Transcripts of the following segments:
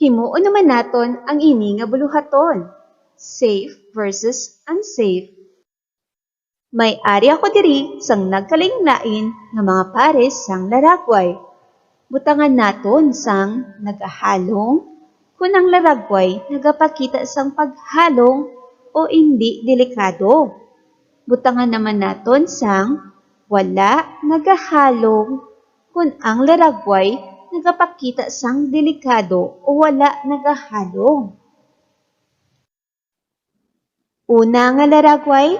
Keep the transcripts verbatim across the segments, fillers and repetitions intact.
Himuon naman naton ang ini nga buluhaton, safe versus unsafe. May ari ako diri sang nagkalainlain nga mga pares sang laragway. Butangan naton sang nagahalong, kon ang laragway nagapakita sang paghalong o indi delikado. Butangan naman naton sang wala nagahalong, kon ang laragway nagapakita sang delikado o wala nagahalong. Una nga laragway,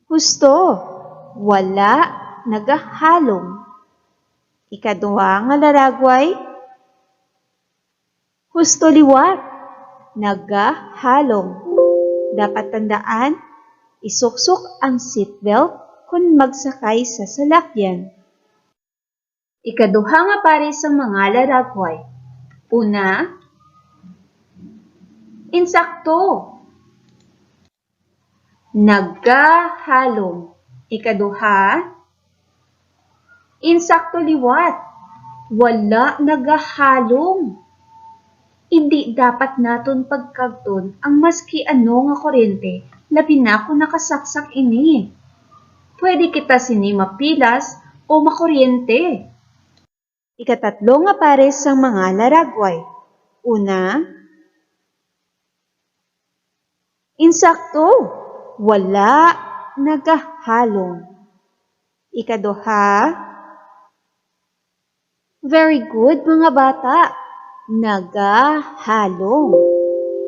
husto, wala nagahalong. Ikaduha nga laragway, husto liwat, nagahalong. Dapat tandaan, isuksok ang seatbelt kon magsakay sa salakyan. Ikaduha nga pares sang mga laragway. Una, insakto. Nagahalong. Ikaduha, insakto liwat. Wala nagahalong. Indi dapat naton pagkagton ang maski ano nga kuryente, labi na kon nakasaksak ini. Pwede kita sini mapilas o makuryente. Ikatatlo nga pares sang mga laragway. Una, insakto, wala nagahalong. Ikaduha, very good, mga bata, nagahalong.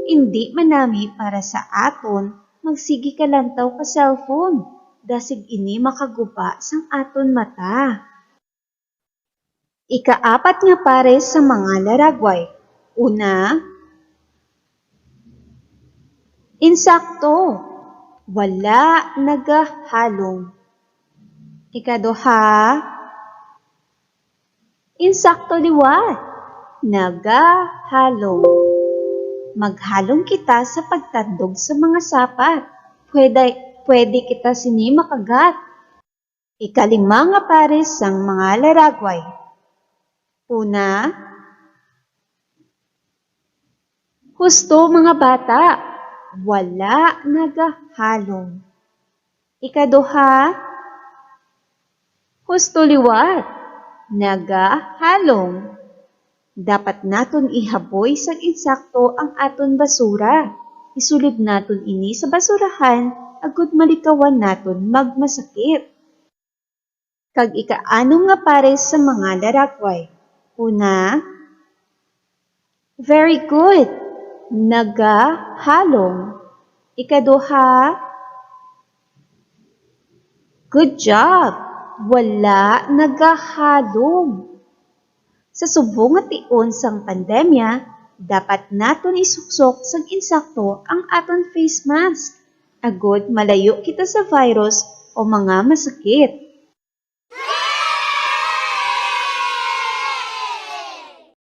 Indi man nami para sa aton magsigi kalantaw ka cellphone, dasig ini makaguba sang aton mata. Ikaapat nga pares sa mga laragway. Una, insakto, wala nagahalong. Ikaduha, insakto liwat, nagahalong. Maghalong kita sa pagtandog sa mga sapat. Pwede, pwede kita sini makagat. Ikalima nga pares sang mga laragway. Una, husto, mga bata, wala nagahalong. Ikaduha, husto liwat, nagahalong. Dapat naton ihaboy sang insakto ang aton basura. Isulod naton ini sa basurahan agod malikawan naton magmasakit. Kag ikaanom nga pares sa mga laragway. Una, very good. Nagahalong. Ikaduha, good job. Wala nagahalong. Sa subong nga tion sang pandemya, dapat naton isuksok sang insakto ang aton face mask, agod malayo kita sa virus o mga masakit.